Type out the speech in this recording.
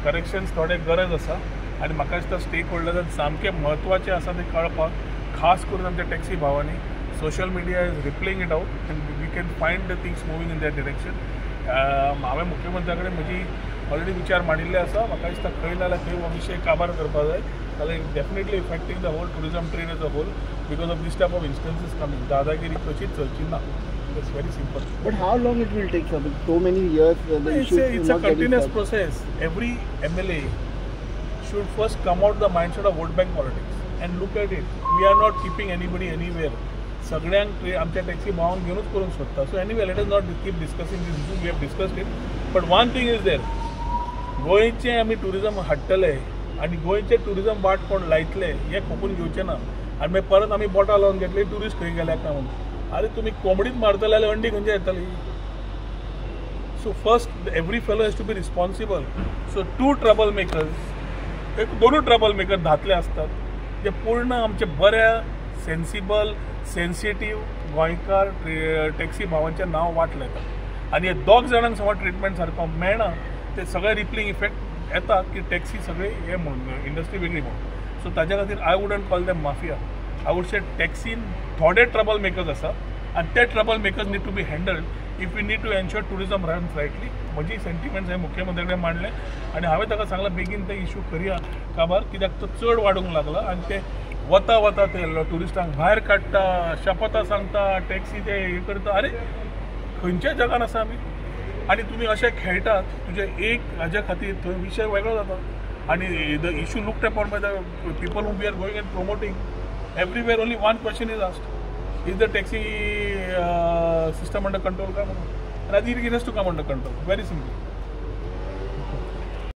Corrections थोडे गरज आसा आनी म्हाका दिसता स्टेक होल्डर्सान सामकें म्हत्वाचें आसा तें कळपाक, खास करून आमच्या टॅक्सी भावांनी. Social media is rippling it out and we can find the things moving in that direction. हांवें मुख्यमंत्र्या कडेन म्हजी ऑलरेडी विचार मांडिल्ले आसा. म्हाका दिसता खंय ना जाल्यार खंय हो विशय काबार करपाक जाय, जाल्यार definitely affecting the whole tourism trade as a whole because of this type of instances coming. दादागिरी कशीच चलची ना. It's very simple. But how long it will take, sir? So many years. It's a continuous process. Every MLA should first come out the mindset of vote bank politics and look at it. We are not keeping anybody anywhere. सगळ्यांक आमच्या taxi भावांक घेवनूच करूंक सोदता. So anyway, let us not keep discussing this issue. We have discussed it. But one thing is there, गोंयचें आमी tourism हाडटले आनी गोंयचें tourism वाट कोण लायतले हें खोपून घेवचें ना. आनी मागीर परत आमी बोटां लावन घेतले ट्युरिस्ट खंय गेल्या काय म्हणून. अरे तुमी कोंबडीच मारतले जाल्यार अंडी खंयचे येतली? So first every fellow has to be responsible. So two trouble makers, एक दोनूय ट्रबल मेकर धातले आसतात जे पूर्ण आमचे बऱ्या सेन्सिबल सेन्सिटीव गोंयकार टॅक्सी भावांचें नांव वाट लायता. आनी हे दोग जाणांक समज ट्रिटमेंट सारको मेळना, ते सगळे रिपलिंग इफेक्ट येता की टॅक्सी सगळे हे म्हणून इंडस्ट्री वेगळी म्हणून. सो ताज्या खातीर I wouldn't call them mafia. I would say टॅक्सीन थोडे ट्रबल मेकर्स आसा आनी ते trouble makers need to be handled if you need to ensure tourism runs rightly. म्हजी सेंटिमेंट्स हांवें मुख्यमंत्र्या कडेन मांडले आनी हांवें ताका सांगलां बेगीन ते इशू करया काबार कित्याक तो चड वाडूंक लागला आनी ते वता वता ते ट्युरिस्टांक भायर काडटा, शपथां सांगता, टॅक्सी ते हे करता. अरे खंयच्या जगान आसा आमी? आनी तुमी अशें खेळटात तुजे एक हाज्या खातीर थंय विशय वेगळो जाता. आनी the issue looked upon by the people who we are going and promoting everywhere. Only one question is asked, is the taxi system under control काय म्हणून. And I think it has to come under control very simply.